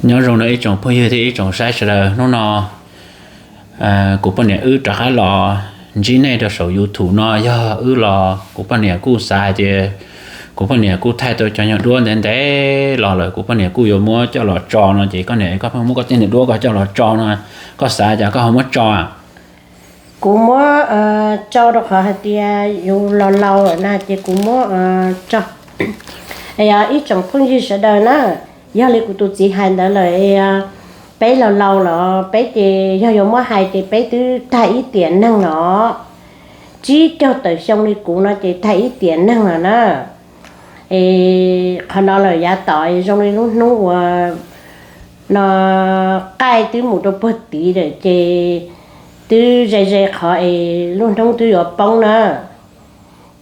Nyob zoo no ib tsoom phooj ywg thiab ib tsoom saib sawv daws. Hnub no kuv poj niam wb rov qab los ntsib nej rau saum YouTube no. Yog wb los kuv poj niam kuj xav hais tias kuv poj niam kuj thaij tau cov nyuag duab ntev ntev los lawm, kuv poj niam kuj yuav muab coj los tso no ces koj niam, koj pheej muab koj tej niag duab koj coj los tso no, koj xav cas koj ho muab tso? Kuv muab tso rau qhov hais tias yus los laus lawm na ces kuv muab tso. Ib tsoom phooj ywg sawv daws na, yog li kuv tus txiv hais ntawd lawm, peb los laus los peb ces yog yuav muab hais ces peb twb tag ib tiam neeg los, tsib caug tawm xyoo li kuv no ces tag ib tiam neeg los na. Es qhov no lawm yav tom zoo li lub hnub uas no qaij twb mus rau puag tid lawm ces twb ze ze qhov es lub hnub twb yuav poob na.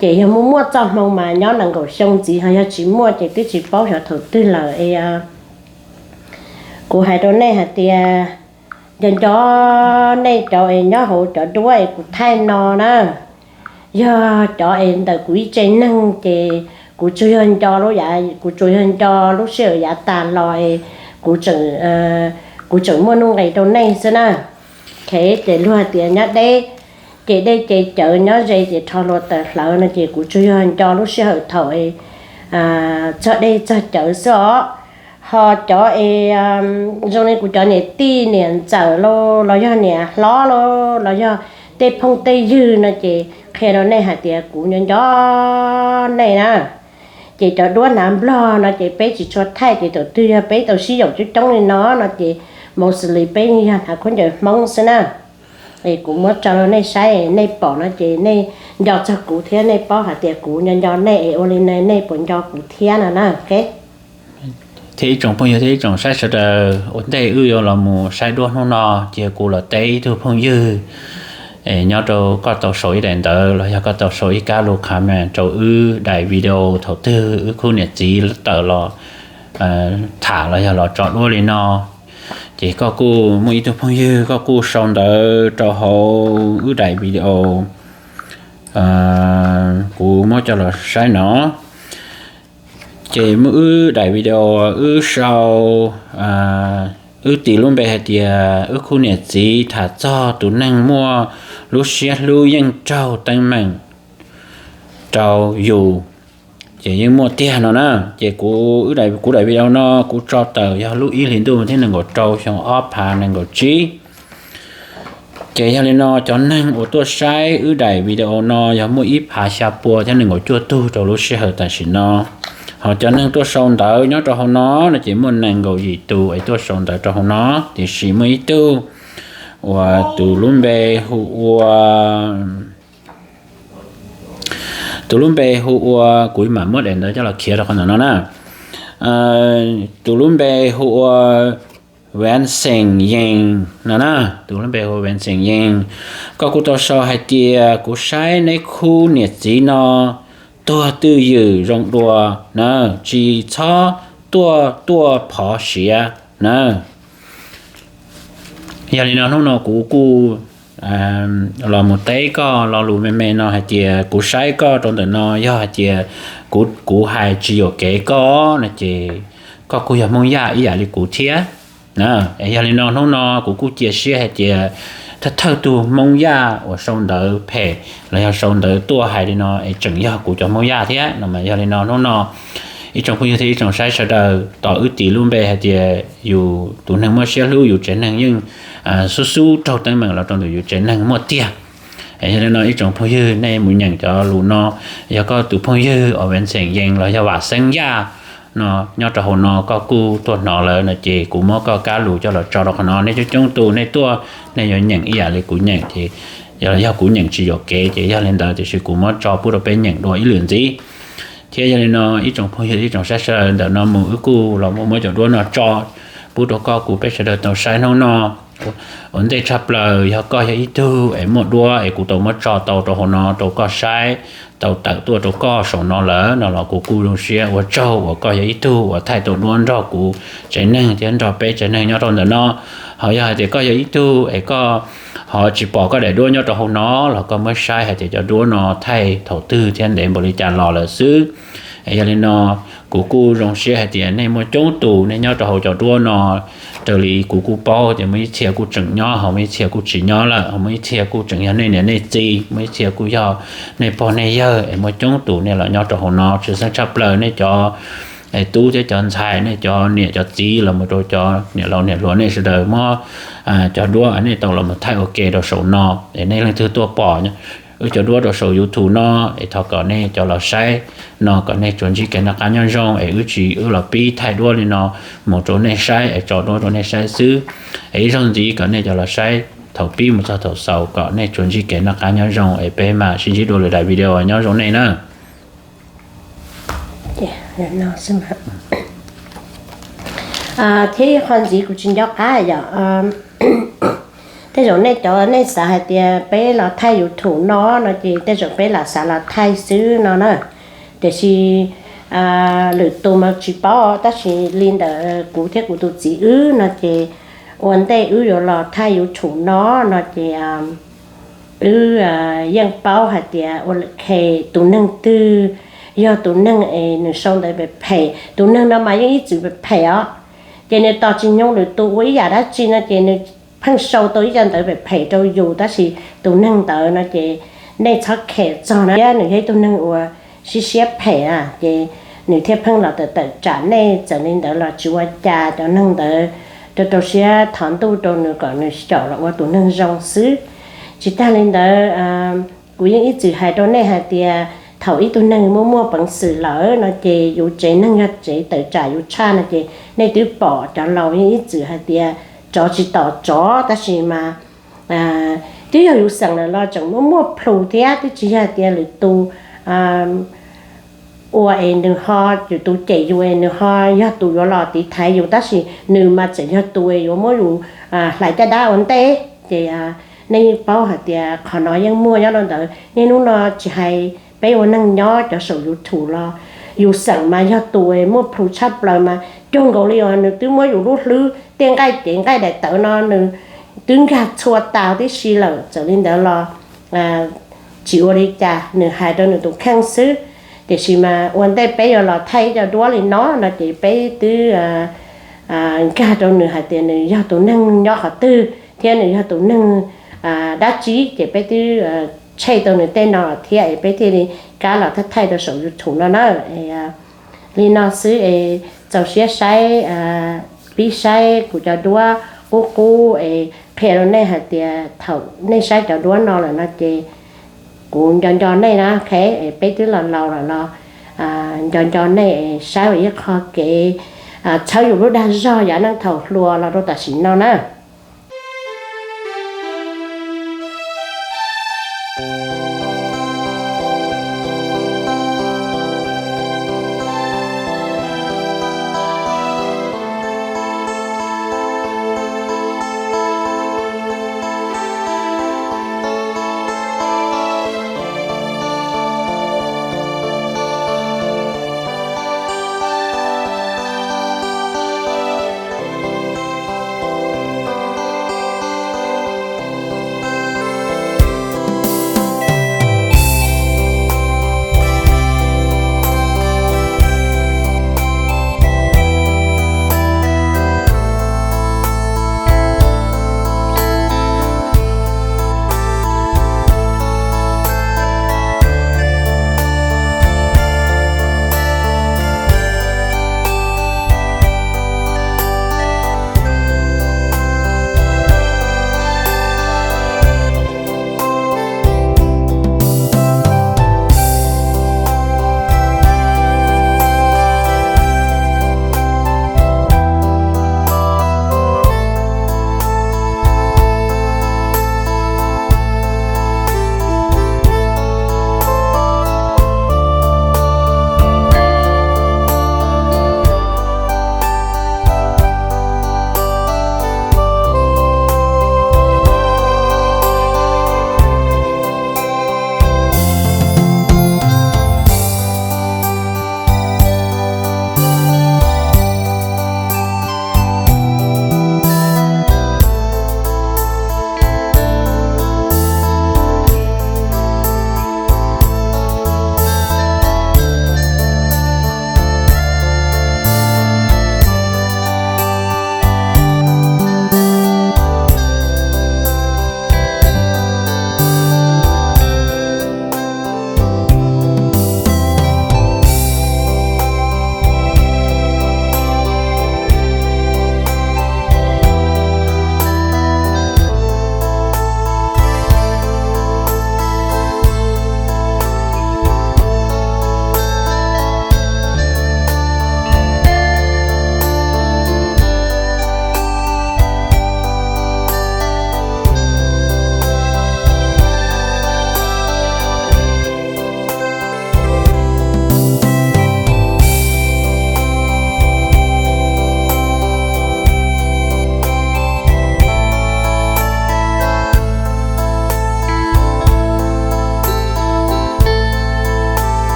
Ces yog muaj muaj txoj hmoo mas nyob nees nkaum xyoo ntxiv, ho yog tsis muaj ces twb tsis paub xyov thaum twg lawm es kuv hais rau nej hais tias nco nco nej cov es nyob hauv cov duab es kuv thaij no na, yog cov es ntawm kuv ib tsev neeg ces kuv tsuas yog nco lub, kuv tsuas yog nco lub sij hawm yav tas los es kuv tseem, kuv tseem muaj nuj nqis rau nej xwb na. Ces luag hais tias nyob deb ces dej ces cawv, nyob ze ces rho hlua tawm hlawv no ces kuv tsuas yog nco lub sij hawm thaum txog dej txog cawv xwb os. Ho cov es zoo li kuv cov niam tij niam ntxawm los yog niam hlob los yog tej phooj tej ywg no ces qhia rau nej hais tias kuv nco nco nej na. Ces cov duab hnav nplog no ces peb tsis tshua thaij, ces thaum twg yog peb tau sib yaum coob coob li no no ces mostly peb yog hnav khaub ncaws Hmoob xwb na. Es kuv muab tso rau nej saib, nej pom no ces nej nco txog kuv thiab nej paub hais tias kuv nco nco nej es ua li no nej puas nco kuv thiab no na. Thiab ib tsoom phooj ywg thiab ib tsoom saib sawv daws, ua ntej wb yuav los mus saib duab hnub no, cia kuv los teb ib tug phooj ywg es nyob rau koj tau sau ib daim ntawv los yog koj tau sau ib kab lus comment rau wb daim video thaum twg wb khub niam txiv tawm los tham los yog los tso duab li no. Ces koj kuj muaj ib tug phooj ywg koj kuj sau ntawv rau hauv wb daim video, kuv muab coj los saib no. Ces muaj wb daim video wb sau, wb tis lub npe hais tias wb khub niam txiv tham txog tus neeg muaj lub siab hlub yeej raug teeb meem rau yus, ces yeej muaj tiag no na. Ces kuv, kuv daim video no kuv tso tawm yog lub ib hlis ntuj thiab nees nkaum rau xyoo ob phav nees nkaum tsib. Ces yog li no cov neeg uas tuaj saib wb daim video no yog muaj ib phav xya pua thiab nees nkaum cuaj tug rau lub sij hawm tam sim no. Ho cov neeg tuaj sau ntawv nyob rau hauv no no ces muaj nees nkaum yim tus es tuaj sau ntawv rau hauv no, tiam sis muaj ib tug uas tus lub npe hu ua tus lub npe hu ua, kuv mam muab daim ntawv coj los khiav rau qhov ntawm no na. Tus lub npe hu ua Ven Xeem Yees no na, tus lub npe hu ua Ven Xeem Yees. Koj kuj tau sau hais tias kuv saib neb khub niam txiv no tuag twj ywm zoo dua na, tsis txhob tuaj tuaj phov siav na. Yog li no hnub no kuv kuj los mus teb koj lo lus me me no hais tias kuv saib koj rau ntawm no yog hais tias kuv hais tsis yuam kev koj no ces koj kuj yog Hmoob Yaj ib yam li kuv thiab. Yog li no hnub no kuv kuj cia siab hais tias thawj thawj tug Hmoob Yaj uas sau ntawv phem los yog sau ntawv tuaj hais li no es tseem yog kuv cov Hmoob Yaj thiab no mas. Yog li no hnub no ib tsoom phooj ywg thiab ib tsoom saib sawv daws, tos wb tis lub npe hais tias yus tus neeg muaj siab hlub yus tsev neeg yeej xub xub raug teeb meem los rau ntawm yus tsev neeg muaj tiag. Yog li no ib tsoom phooj ywg nej mus nyeem cov lus no, yog koj tus phooj ywg uas Ven Xeem Yees los yog Vam Xeeb Yaj no nyob rau hauv no koj kuj tuaj hnov lawm no ces kuv muab koj kab lus coj los tso rau qhov no. Nej coob coob tus nej tuaj nej yuav nyeem ib yam li kuv nyeem ces yog kuv nyeem tsis yuam kev ces yog li ntawd tiam sis kuv muab tso pub rau peb nyeem dua ib lwm ntxiv. Thiab yog li no ib tsoom phooj ywg ib tsoom saib sawv daws, ntawm no mus wb kuj los muab cov duab no tso pub rau koj kuv peb sawv daws tau saib hnub no. Ua ntej tshaj plaws yog koj yog ib tug es muaj duab es kuv tau muab tso tau rau hauv no rau koj saib, tau tawm tuaj rau koj saum no lawm no los kuv kuj zoo siab ua tsaug uas koj yog ib tug uas thaij tau duab nrog kuv tsev neeg thiab nrog peb tsev neeg nyob rau ntawm no. Ho yog hais tias koj yog ib tug es koj ho tsis pom koj daim duab nyob rau hauv no los koj muab saib hais tias cov duab no thaij thaum twg thiab ntev npaum li cas los lawm xwb. Yog li no Kuv kuj zoo siab hais tias nej muaj coob tus nej nyob rau hauv cov duab no. Raws li kuv kuj paub tias muaj ib txhia kuj tseem nyob, ho muaj ib txhia kuj tsis nyob lawm, ho muaj ib txhia kuj tseem yog nej niam nej txiv, muaj ib txhia kuj yog nej pog nej yawg, es muaj coob tus nej los nyob rau hauv no. Tshwj xeeb tshaj plaws nej cov tub thiab cov ntxhais, nej cov niam cov txiv los mus rau cov niam laus niam hluas, nej sawv daws muab cov duab nej tau los mus thaij ua ke rau saum no, es nej leej twg tuaj pom wb cov duab rau saum YouTube no, es thov kom nej cov los saib no kom nej tsuas ntsib kev noj qab nyob zoo. Es wb tsis, wb los pib thaij duab li no mus rau nej saib, es tso duab rau nej saib xwb. Es ib zaug ntxiv kom nej cov los saib thaum pib mus txog thaum xaus kom nej tsuas ntsib kev noj qab nyob zoo, es peb mam sib ntsib dua lwm daim video. Nyob zoo nej na. Thiab ib qho ntxiv kuv tsis nco qab yom, tej zaum nej cov nej xav hais tias peb los thaij YouTube no no ces tej zaum peb lam xav los thaij xwb no na. Tiam sis lwm tus mas tsis paub, tab sis li ntawm kuv thiab kuv tus txiv wb no ces ua ntej wb yuav los thaij YouTube no no ces wb yeej paub hais tias ua lawm khes tus neeg twg yog tus neeg es nws sau ntawv phem phem. Tus neeg no mas yeej ib txwm phem phem os, ces nws tos tsis nyoog lwm tus ua ib yam dab tsi no ces nws pheej sau tau ib co ntawv phem phem rau yus, tab sis tus neeg ntawd no ces nej txhob khes txog na, thiab nws yog ib tug neeg uas siab siab phem a, ces nws thiaj pheej los tawm tawm tsam nej. Txawm li ntawd los tsis ua cas, cov neeg ntawd rau rau siab thov ntuj rau nws kom nws xyaum los ua tus neeg zoo xwb. Tsis tag li ntawd, kuv yeej ib txwm hais rau nej hais tias thaum ib tug neeg muaj muaj peev xwm lawm no ces yus tsev neeg yog tsev tawm tsam yus tshaj no ces nej twb pom cov laus yeej ib txwm hais tias tsov tsis tom tsov, tab sis mas twb yog yus xeem lawm los tseem muaj muaj plhus thiab, twb tsis yog hais tias lwm tus ua es nws ho, lwm tus cem yus es nws ho yog tus yuav los tiv thaiv yus, tab sis nws mas tseem yog tus es yuav muab yus hlais caj dab ua ntej. Ces nej yeej paub hais tias qhov no yeej muaj nyob rau ntawd. Niaj hnub no tsis hais peb ua neeg nyob cov saum YouTube los yus xeem mas yog tus es muaj plhus tshaj plaws mas cuag nkaus li uas nws twb muab yus lub hlwb tej nqaij cev nqaij daim tawv no nws twb nkag txhua tas tib si lawm. Txawm li ntawd los tsis ua li cas, nws hais rau nws tus kheej xwb. Tiam sis mas ua ntej peb yuav los thaij cov duab li no no ces peb twb nkag rau nws hais tias nws yog tus neeg nyob qhov twg thiab nws yog tus neeg dab tsi, ces peb twb tshem tau nws tej no thiab es peb thiaj li kam los thaij thaij rau saum YouTube no na. Li no xwb es txaus siab saib, pib saib kuv cov duab qub qub es qhia rau nej hais tias thaum nej saib cov duab no lawm no ces kuv nco nco nej na, es peb twb los laus lawm los nco nco nej es saib ua ib qho kev txhawb yus lub dag zog yav neej thaum hluas los rau tam sim no na.